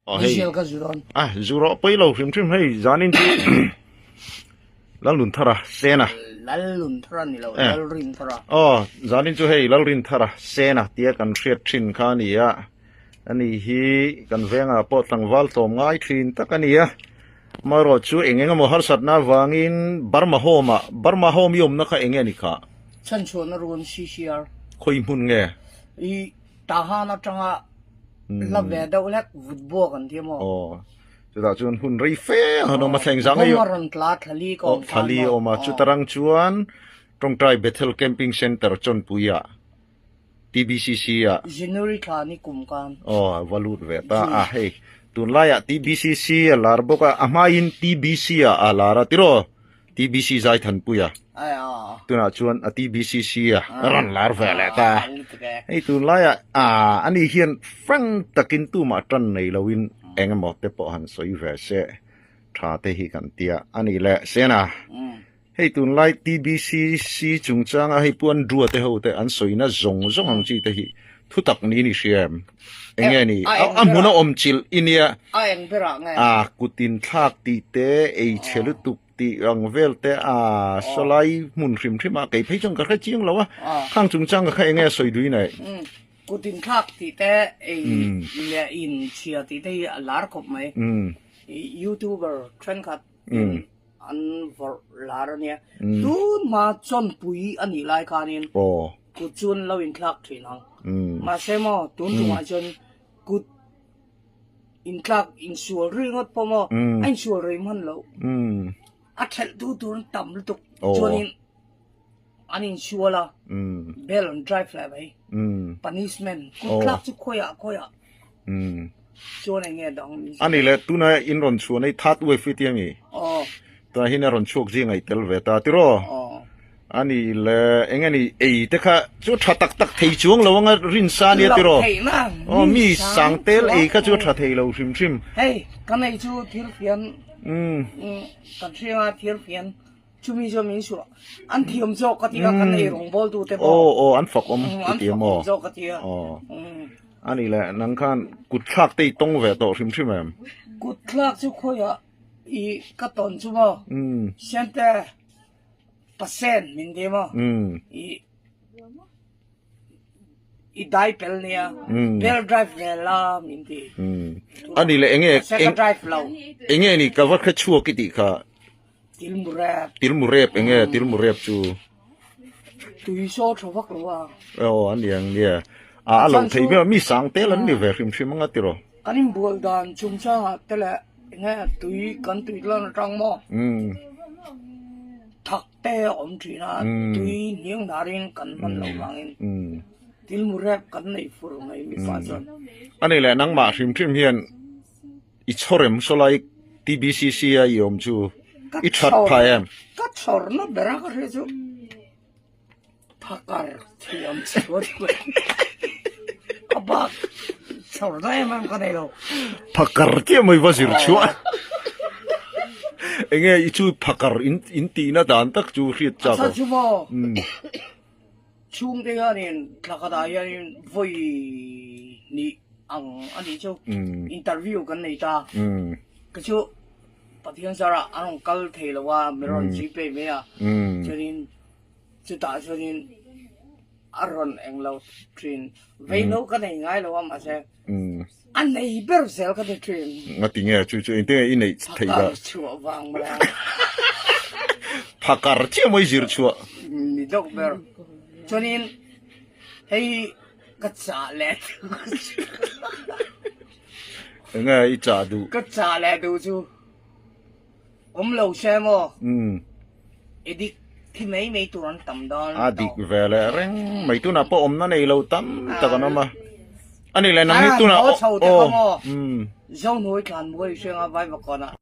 Aw hei. Diesel ka zu dawn. A zu rawh pawi lo hrim hrim hei zanin chu Lalnunthara Sena. Lalnunthara ni lo Lalrinthara. Aw zanin chu hei Lalrinthara Sena tia kan hriat thin kha a ni a. Ani hi kan vengah pawh tlangval tlawm ngai thin tak a ni a. Amaherawh chu eng eng emaw harsatna avangin Burma Home ah Burma Home i awmna kha eng nge ni kha? Chhanchhuahna run CCR. Khawi hmun nge? I Tahan atanga la ve deuh hlek vut buak an ti maw? Aw, chutah chuan hun rei fe a han awm a, thleng zang ei. Bawm a rawn tla thlali ka awm khan maw? Thlali a awm a, chuta rang chuan Tawngtai Bethel Camping Centre Chawnpuiah TBCC ah. January thla ni kum khan. Aw, a va lut ve ta a, hei tunlaiah TBCC a lar bawk a, a hmain TBC ah a lar a tiraw? TBC Zaithanpuia tunah chuan a TBCC a rawn lar ve leh ta. Hei tunlaiah ah ani hian frank takin tumah tan nei loin eng emaw te pawh han sawi ve se tha te hi kan tia a ni leh Sena. Hei tunlai TBCC chungchanga hei Pu Andrew-a te ho te an sawina zawng zawng ang chi te hi thutak niin i hria em? Eng nge ni? A hmun a awm chilh i nia. A eng berah nge? A kut inthlak tih te, ei chhe lutuk tih ang vel te a sawlai hmun hrim hrim a, kei phei chuan ka hre chiang lo a, khang chungchang ka kha eng nge a sawi dui nei? Kut inthlak tih te, ei leh in chhia tih te hi a lar khawp mai. Youtuber thenkhat in an vawrh lar a nia. Tun hma chawnpui a nih lai khanin kut chu an lo inthlak thin ang. Mahse maw tun tumah chuan kut intlak insual ri ngawt pawh maw a insual rei hman loh. A thelh tu tur an tam lutuk chuanin an insual a, bell an drive leh mai. Punishment kut thlak chu khawiah khawiah chuan eng nge dang min A ni le, tuna in rawn chhuah nei third wave i ti ami? Aw. Tunah hian a rawn chhuak zing ngaih tel ve ta tiraw? Aw. A ni le, eng nge ni ei te kha chu tha tak tak thei chuang lo anga rinsa ania tiraw? Loh theih na. Aw, mi sang tel ei kha chu a tha thei lo hrim hrim. Hei, kan ei chu thil fian, kan hrianga thil fian Chumi chu min suah an thiam zawk ka ti a, kan ei rawngbawl tu te pawh. Aw aw an fak awm ka ti maw? An fak awm zawk ka ti a. Aw a ni le nang khan kut thlak te i tawng ve tawh hrim hrim em? Kut thlak chu khawiah i ka tawn chu maw? Sente percent min ti maw? I I dai pel nia bell drive ve la min ti. A ni le enge ka drive lo. Enge ni ka va hre chhuak i tih kha. Tilmu rep. Tilmu rep enge tilmu rep chu. Tui saw tha vak lo a. Aw a niang nia. A a lo thei ber mi sang tel an ni ve hrim hrim anga tiraw. Kan inbual dan chungchangah te leh enge tui kan tui lan atang maw. Thak te a awm thin a tui hniang hnarin kan hman loh vangin tilmu rep kan neih fur mai mipa chuan. A ni leh nangmah hrim hrim hian I chhawrem sawlai TBCC a i awm chu i that phah em? Ka chhawrna ber a ka hria chu phakar thiam chhuat a bak chhawrna em em ka nei lo. Phakar chiah mai va zir chhuah. Enge i chu phakar in in tihna dan tak chu hriat chak aw. A chu maw chhungte hianin thlakhatah hianin vawi hnih Ang a nih chu interview kan nei ta. Ka chu Pathian zarah an rawn kal thei lo a, mi rawn gpay mai a. Chuanin chutah chuanin a rawn eng lo thin. Vei no ka nei ngai lo a mahse a nei ber zel ka ti thin. Nga ti nge chu chu engtin nge i neih theih dah? Phakar chhuah vang mawle. Phakar chiah maw i zir chhuah? Ni deuh ber. Chuanin hei Ka chah leh duh chu. Enge i chah duh? Ka chah leh duh chu awm lo se maw? I dik thi mai mai tur an tam dawn. A dik ve leh reng mai tunah pawh awmna nei lo tam tak an awm a. A nih leh nang hi tunah aw. Zo hnuai thlan muai hrianga Vaivakawnah.